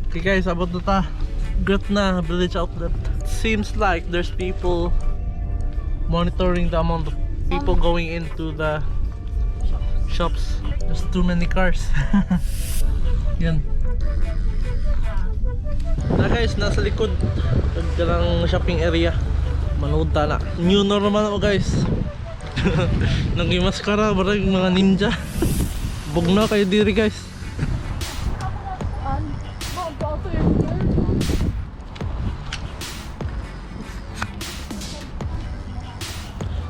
Okay guys, abot na ta. Gretna Village Outlet. Seems like there's people monitoring the amount of people going into the shops. There's too many cars. Yan. Na guys, nasa likod ng shopping area. Manood ta na. New normal mo, guys. Nag-maskara, barang mga ninja. Bugna kayo diri, guys.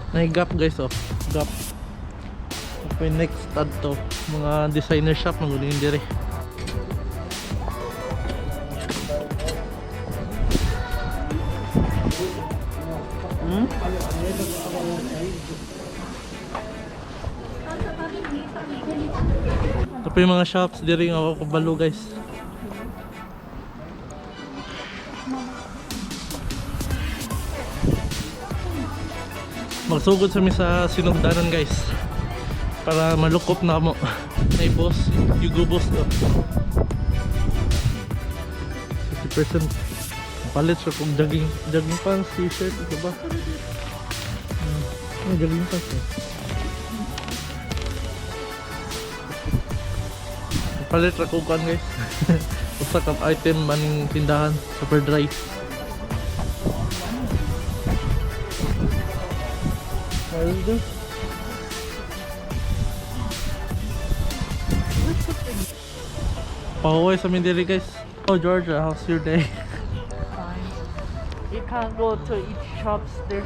May Gap, guys, oh. Gap. Okay, next ad to. Mga designer shop magulo yung diri. Ito po yung mga shops diri nga ako kabalo, guys. Magsugod sa mi sa sinugdanan, guys. Para malukop na mo. May boss, Hugo Boss to. 50% palit sa kong jogging pants, t-shirt, ito ba? May jogging pants eh. Palit ra ko kuan, guys. Usa ka item maning tindahan, super dry. What is this? Pahuway sa Mindiri, guys. Oh Georgia, how's your day? Fine. You can't go to each shops. There's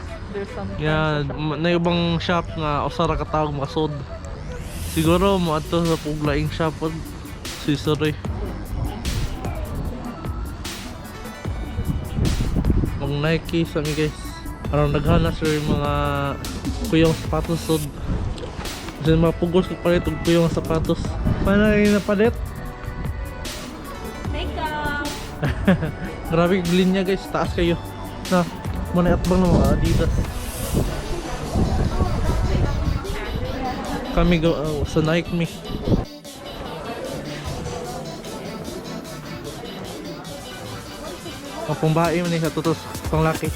some Yeah, na ibang shop nga usa ra ka tawo makasud. Siguro mo adto sa puglaing shop pod. Si sorry. Mag Nike sa mi, guys. Aron daghan na sir yung mga kuyong sapatos sud. Kasi mapugos ko palit og kuyong sapatos. Paano yung napalit? Makeup. Grabe yung linya, guys, taas kayo. Na, muna atbang ng mga Adidas. Kami go sa Nike mi. Ang pambae man ni sa tutos panglaki.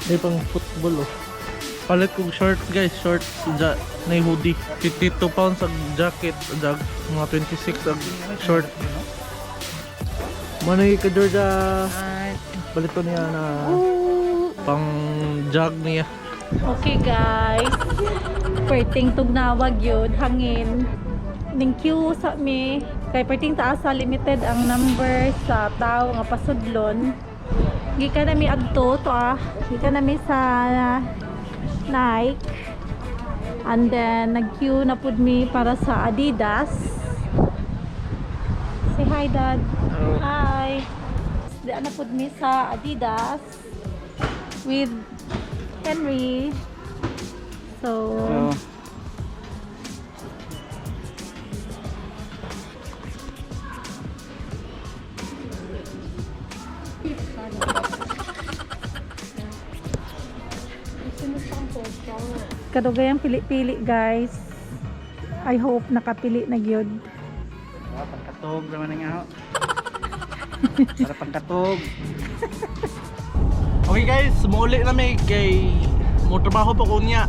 May pang football oh. Palit kong shorts, guys, shorts ja, na hoodie. £52 ang jacket, jag, mga 26 ang short. Manay ka, Georgia. Palito niya na pang jog niya. Okay guys. Perting tugnawag yun, hangin. Ning queue sa mi kay perting taas sa limited ang number sa tao nga pasudlon. Gikan na mi adto to ah. Gikan na mi sa Nike. And then nag-queue na pud mi para sa Adidas. Say hi, Dad. Hi. Di na pud mi sa Adidas with Henry. So, kadugayang pili-pili, guys. I hope nakapili na gyud. Ah, pangkatog naman ang ako. Para pangkatog. Okay guys, muuli na mi kay mo trabaho pa ko niya.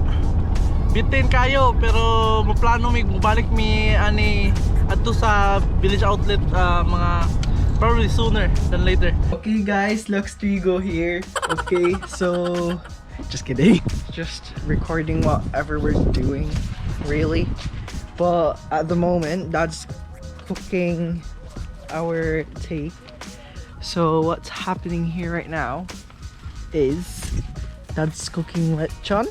Bitin kayo pero maplano mi balik mi ani adto sa Village Outlet mga probably sooner than later. Okay guys, Lux Trigo here. Okay, so just kidding. Just recording whatever we're doing, really. But at the moment, Dad's cooking our tea. So what's happening here right now is Dad's cooking lechon.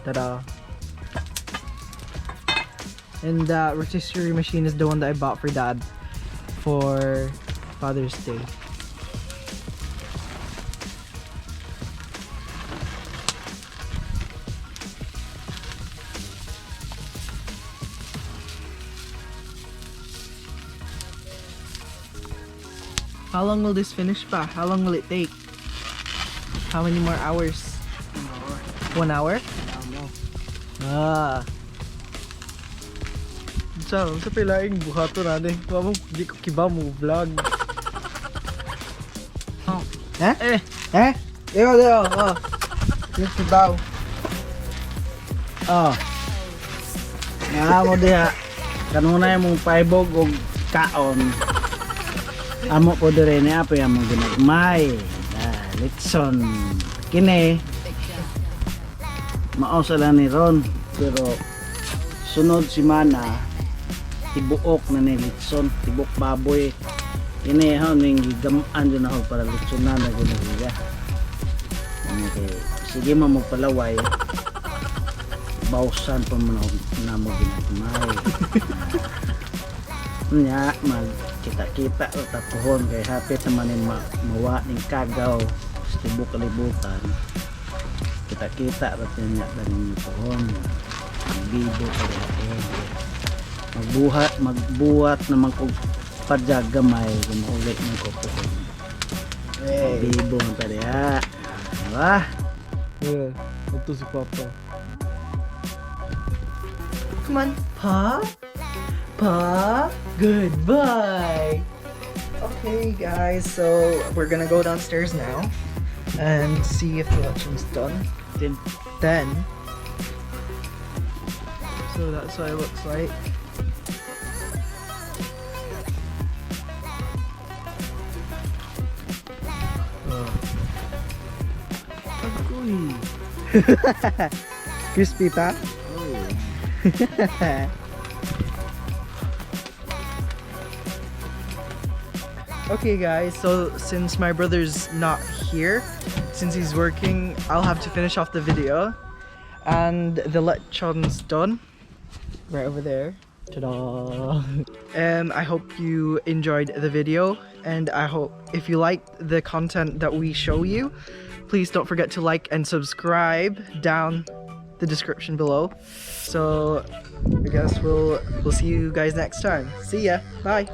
Ta-da. And the rotisserie machine is the one that I bought for Dad for Father's Day. How long will this finish pa? How long will it take? How many more hours? 1 hour? Ah. Sa pilaing buhato na din. Wa mo di ko kiba mo vlog. Eh? Eh. Eh? Deo, deo. Oh. Yung kibaw. Oh. Nga mo diha. Kanunay mong paibog og kaon. Amo po dire ni apoy among ginagmay. Ah, litson. Kini mao sa lang ni Ron, pero sunod si Mana tibuok na ni litson, tibok baboy. Kini ho ning gigamaan jud ako para litsonan na gud siya. Ano kay sige mo magpalaway, bawsan pa mo na mo ginagmay. Nya mag kita-kita o tapuhon kay hapit naman ni mawa ning kagaw sa tibok kalibutan. Kita-kita ra niya daning puhon. Bibo pa rin. Magbuhat, magbuhat naman kog padjag gamay kung mauli man ko puhon. Hey. Bibo man ta diha. Diba? Yeah, ito si Papa. Come on. Pa. Pa. Goodbye. Okay, guys. So we're gonna go downstairs now and see if the lechon's done. Then, Then. So that's what it looks like. Oh. Agoy. Crispy pa? Oh. Okay guys, so since my brother's not here, since he's working, I'll have to finish off the video. And the lechon's done. Right over there. Ta-da. I hope you enjoyed the video, and I hope if you like the content that we show you, please don't forget to like and subscribe down the description below. So I guess we'll see you guys next time. See ya. Bye.